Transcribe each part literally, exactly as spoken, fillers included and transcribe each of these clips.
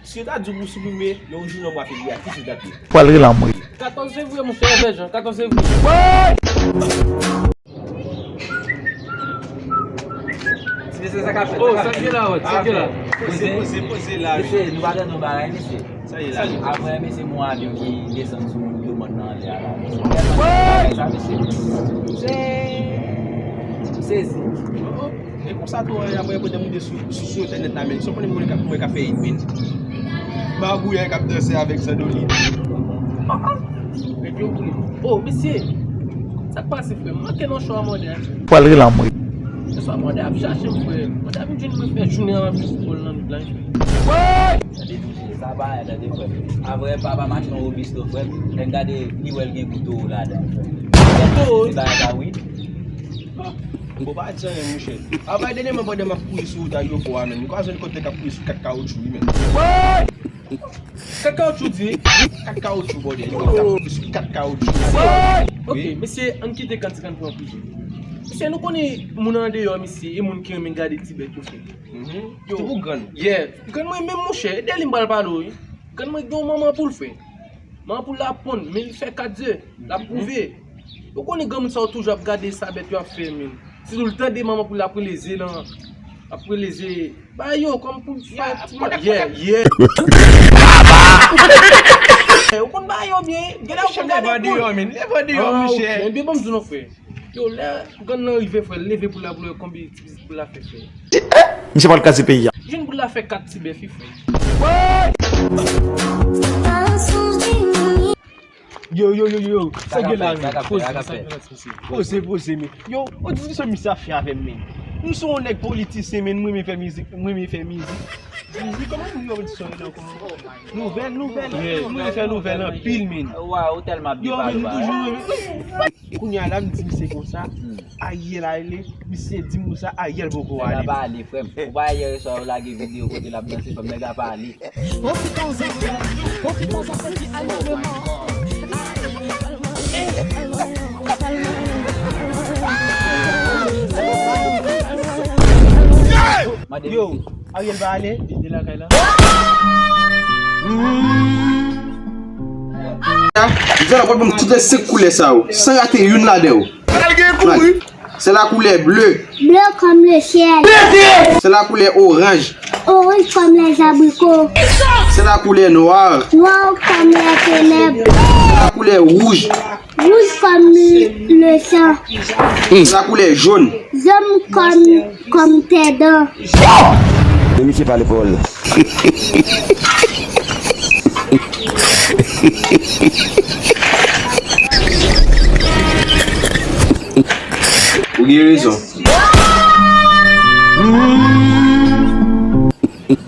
Si yo ta di w pou w siprime yon jounen w pa fevriye a, ki jou dat li? Pral rele anmwe. Katòz fevriye, monchè, Vèjan, katòz fevriye. Mesye, sa k ap fèt? Oh, sa k gen la, wè, sa k gen la? Poze, poze, poze la, wi. Mesye, nou pa tande yon bagay, mesye. Sa ye la? Apre, mesye, gon avyon ki desann sou domòn nan anlè a la. Sa, mesye. Se, m sezi. E konsa tou, apre, pandan m te sou, sou, sou entènèt la, men, sa w konnen mwen ka, mwen ka fè it, men. Magouyay k ap danse avèk Zandoli. Oh, mesye, sa k pase, frè? M manke nan show a, mòde a. Pral rele anmwe. Se swa mòde ap chache m, frè. Mòde ap vin jwenn mwen, frè, jounen an ap jis bòl nan nèg la, frè. Tande, mesye, sa pa, tande, frè. Apre, papa mache nan Robisto, frè. Lè m gade, li wè l gen gwo towo ladan, frè. Towo? Se bagay la, wi. Bon, pa di anyen, monchè. Apre, dènyèman, pandan m ap kouri sou wout Ayopò a, menm, m kwaze yon kòtèk k ap kouri sou kat kawotchou, wi, menm. Kat kawotchou, di? Kat kawotchou, bòdè. Li konn ap kouri sou kat kawotchou. Ok, mesye, ann kite kantik, ann pran plizyè. Mesye, nou konnen moun andeyò, mesye, e moun ki renmen gade ti bèt yo, frè. Yo. Ti boug grann. Yeah. Grann mwen menm, monchè, e de li m pral pale w, wi. Grann mwen gen yon manman poul, frè. Manman poul la ap ponn, men li fè kat ze, l ap pwouve. Ou konnen granmoun sa yo toujou ap gade sa bèt yo ap fè, men. Si tou l tande manman poul la ap rele ze lan, ap rele ze, ba yo, kòm pou fè ti mwa. Yeah, yeah. Ou konn ba yo byen, gen lè ou konn gade poul. Leve deyò, men. Leve deyò, monchè. Ebyen, ban m di w non, frè. Yo, lè grann nan rive, frè, l leve poul la pou l wè konbyen ti pitit poul la fè, frè. Misye pral kraze peyi a. Jwenn poul la fè kat ti bèf, wi, frè. Yo, yo, yo, yo, yo. Sa gen la, men? Poze, sa gen la, poze. Poze, poze, men. Yo, yon diskisyon misye ap fè avè m, men. M se yon nèg politisyen, men, m renmen fè mizik, m renmen fè mizik. Wi, kòman pou yo di sa ankò? Nouvèl, nouvèl. M renmen fè nouvèl anpil, men. Yo, men, nou toujou renmen. Kounye a la, m di misye konsa, Ariel ale, misye di m konsa, Ariel poko ale. Nèg la pa ale, frè m. Ou pa wè yè swa yo lage videyo kote l ap danse, frè m, nèg la pa ale. Pwofite an zafè, pwofite an zafè ki ale leman. Yo, Ariel pa ale, li te lakay la. Jodi a, w ap ban m tout lè senk koulè sa yo, san rate youn ladan yo. Al gen kouri. Se la koulè ble. Bleu comme le ciel. Se la koulè oranj. Orange comme les abricots. Se la koulè nwa. Noir comme les ténèbres. Se la koulè wouj. Rouge comme le sang. Se la koulè jòn. Jaune comme, comme tes dents. Men misye pale pawòl. Ou gen rezon.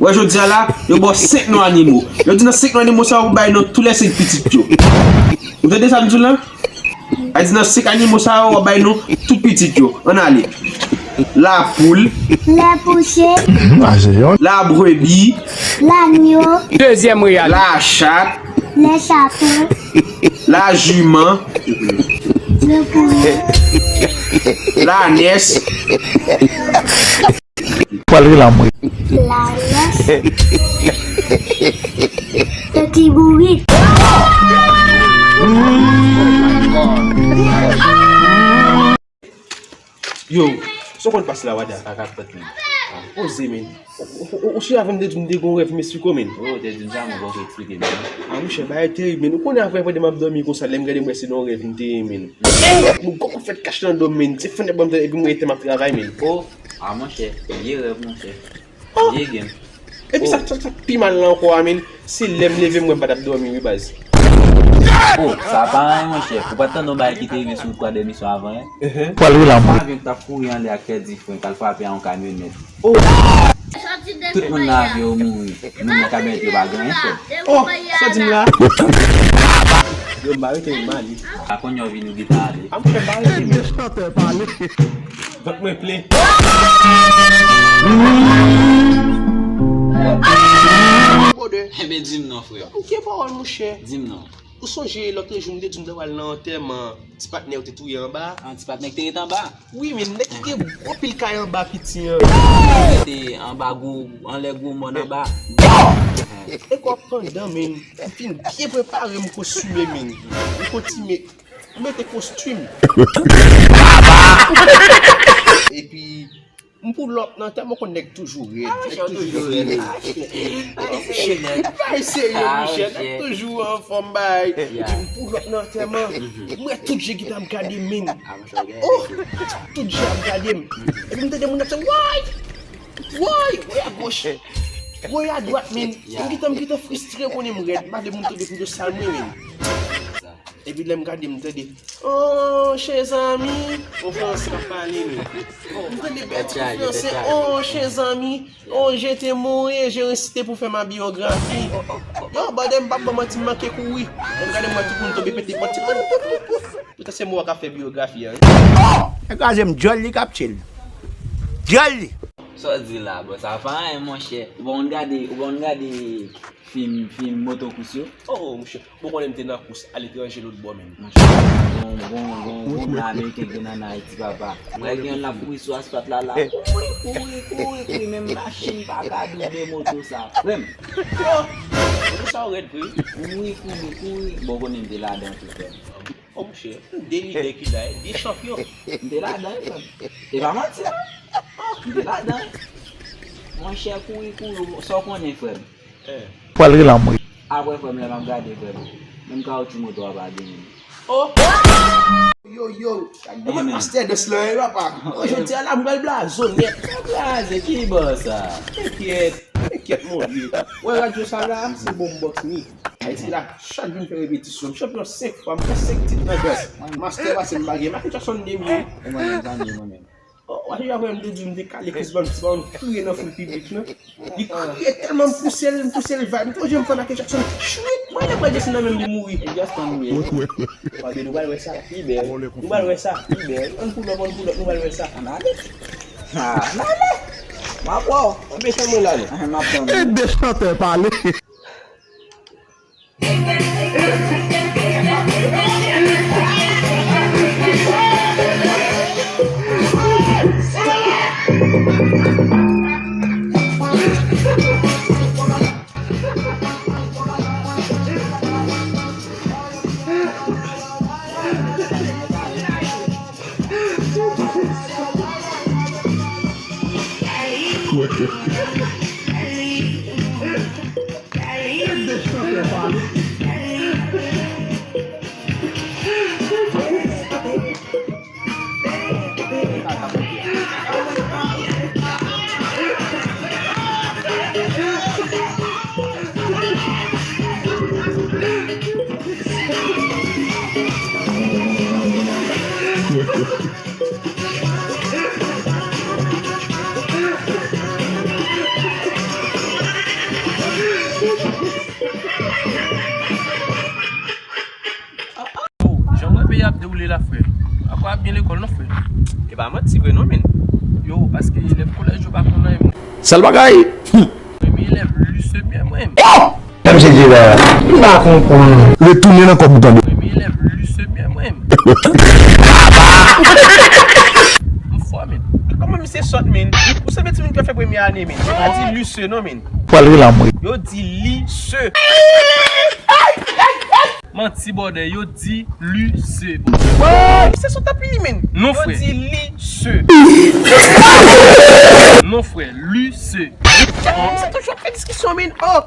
Wè, jodi a la, yo ba w senk non animo. Yo di nan senk non animo sa yo, w bay non tou lè senk pitit yo. Ou tande sa m di w la? A di nan senk animo sa yo, w ap bay non tout pitit yo. Ann ale. La poule. Le pouchet. La brebis. L'agneau. Dezyèm reyal. La chat. Le chaton. La jument. Le poulet. L'ânesse. Pral rele anmwe. Lalès. Soti bourik. Yo, sa w konn pase la, Wada? Sa k ap fèt, men? Poze, men. Ou, ou, ou, ou sonje avè m te di w m te gen yon rèv Mexico, men? Oh, ou te di m sa, men, fò w eksplike m, men. Ah, monchè, bagay terib, men. Ou konnen apre, pandan m ap dòmi konsa, lè m gade, m wè se nan yon rèv m te ye, men. Yon gwo kout fèt kache nan do m, men. Se fannèt ban m tande, epi m rete m ap travay, men. Oh, ah, monchè, vye rèv, monchè. Oh! Vye game. Epi sa, sa, sa pi mal la ankò a, men, se lè m leve m wè m pa t ap dòmi, wi, baz. Oh, sa pa anyen, monchè. Ou pa t tande yon bagay ki te rive sou wout Kwadèmiso avan yè? Pral rele anmwe. Yon avyon ki t ap kouri anlè ak kè diferan, k al frape a yon kamyonèt. Oh! Tout moun nan avyon yo mouri. Moun nan kamyonèt yo pa gen anyen fè. Oh, sa w di m la? Yo, m pa rete, m ale. A kounye a w vini, w gentan ale. A, m fè pale, men. Vant mwen plen. Ebyen, di m non, frè. Ou gen pawòl, monchè. Di m non. Ou sonje lòt jou m te di w m t ap al nan antèman ti patnè w te touye anba? An ti patnè ki te ret anba? Wi, men nèg ki gen gwo pil kay anba piti an. Te anba gwo, anlè gwo mòn anba. E kwa pandan, men, m fin byen prepare, m kostime, men. M kostime, m mete kostim. Epi, m pull up nan tè, mwen konn nèg toujou rèd, nèg toujou rèd. Bay serye, Michel, nèg toujou anfòm, bay. Epi m pull up nan tèman, m wè tout je gentan ap gade m, men. Oh, tout je ap gade m. Epi m tande moun ap fè, woy! Woy! Woy agoch! Woy adwat, men. M gentan, m gentan fristre, konnen m rèd. M pa vle moun tande pito sa mwen, men. Epi lè m gade, m tande, oh, chèzanmi! Yon fransè k ap pale, men. M tande bèl ti fransè, oh, chèzanmi! Oh, je te mouri, je resite pou fè ma biyografi. Yo, brother, m p ap ba w manti, m manke kouri. Lè m gade, m wè tout moun tonbe pete pòt. Pouf, pouf, pouf. Poutèt se mwen k ap fè biyografi a, wi. Oh! Nèg kraze m, djòl li k ap tchil. Djòl li! Sa w di la, bro, sa pa anyen, monchè. Ou pa konn gade, ou pa konn gade fim, fim motokous yo? Oh, monchè, bon, konnen m te nan kous aletranje lòt bò, menm. Monchè, gon, gon, gon, gon ameriken ki nan Ayiti, papa. Mwen gen yon l ap kouri sou asfalt la, la. Kouri, kouri, kouri, kouri, menm machin pa ka doube moto sa, frè m. Oh, moto sa w rèd vre. Kouri, kouri, kouri. Bon, konnen m te ladan tou, frè m. Oh, monchè, de lidè ki la, de chanpyon. M te ladan, frè m. E pa manti, non. M te ladan. Monchè, kouri, kouri, sa w konnen, frè m. Pral rele anmwe. Apre, frè m, lè m ap gade, frè m, menm kawotchou moto a pa genyen. Oh! Yo, yo, gade mastè dous la, wi, papa. Oh, jodi a la, m pral blaze w nèt. Blaze, ki bò sa? Enkyèt, enkyèt, mon vye. Wè radyo sa la, se bon box ni. Ayiti la, chak jou m fè repetisyon. M chanpyon senk fwa, m fè senk tit nan dous. Mastè pase m pa gen. Michael Jackson de m ye. E mwen menm, sa m ye mwen menm. Oh, w a deja wè m te di w m te kale Chris Brown, Chris Brown kriye nan foul piblik lan. Li kriye tèlman m pouse l, m pouse l, vibe. M te jan m fè Michael Jackson. Chwit! Mwen lè m wè Jason nan menm li mouri. E Jason mouri. Paske nou pral wè sa pi bèl. Nou pral wè sa pi bèl. Ann pull up, ann pull up, nou pral wè sa. Ann ale. Ha, ann ale. M ap wè w. Mete mwen la non. M ap tann. E de chantè pale. Yo, jan m wè peyi ap dewoule la, frè. Akò ap gen lekòl non, frè. E pa manti vre non, men. Yo, paske elèv kolèj yo pa konn anyen. Sèl bagay. Premye elèv lise byen mwen. Oh! Menm se di la. M pa konprann. Retounen nan kòb ou tande. Premye elèv lise byen mwen. M fò, men. Kòman misye sòt, men? Ou se meti moun ki fè premye ane, men. Yo pa di lise non, men. Pral rele anmwe. Yo di lise. Manti bòdè, yo di lise. Misye sòt anpil, men. Non, frè. Yo di lise. Non, frè, lise. Misye toujou ap fè diskisyon, men. Oh!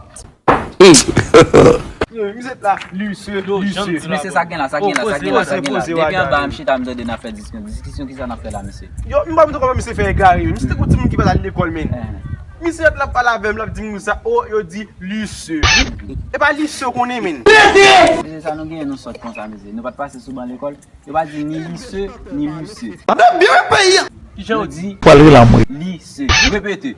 Yo, misye la, lise, lise. Mesye, sa gen la, sa gen la, sa gen la, sa gen la. Depi anba, m chita, m tande n ap fè diskisyon. Diskisyon kisa n ap fè la, mesye? Yo, m pa konn kòman misye fè egare, men. Misye te gon timoun ki pa t al lekòl, men. Misye la pale avè m, l ap di m sa, oh, yo di lise. E pa lise w konnen, men. Mesye, sa nou genyen, nou sòt konsa, mesye. Nou pa t pase sou ban lekòl. Yo pa di ni lise, ni lise. Tande byen peyi a. Kijan yo di? Pral rele anmwe. Lise. Repete.